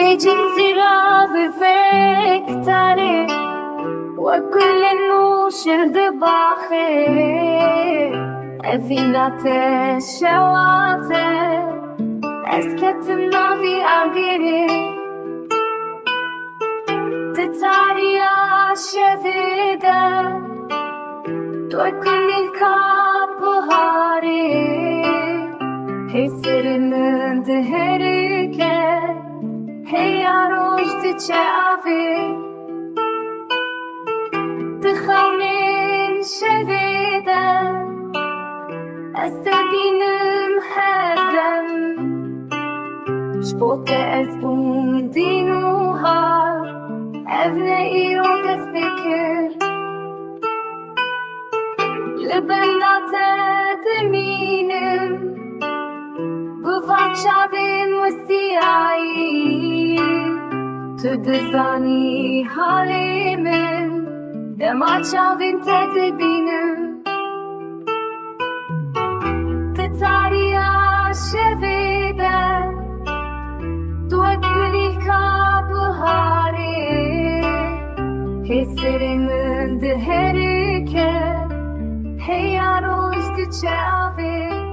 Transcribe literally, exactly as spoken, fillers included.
Cîn zîra bi pêk tarê, wek gulên nûşin di baxê. Evîna te şewa te, ez ketim navî agirê. Di tariya şevê de, tu wek kulîlka biharê, hêserê min diherike, heya roj diçe avê. Di xewnên şevê de, ez te dînim her dem. Ji bo te ez bûm dîn û har, ev ne îro dest pê kir. Li benda te dimînim, bi van çavên westiyayî. Tu dizanî halê min, dema çavên te dibînim. Di tariya şevê de, tu wek kulîlka biharê, hêserê min diherike, heya roj diçe avê.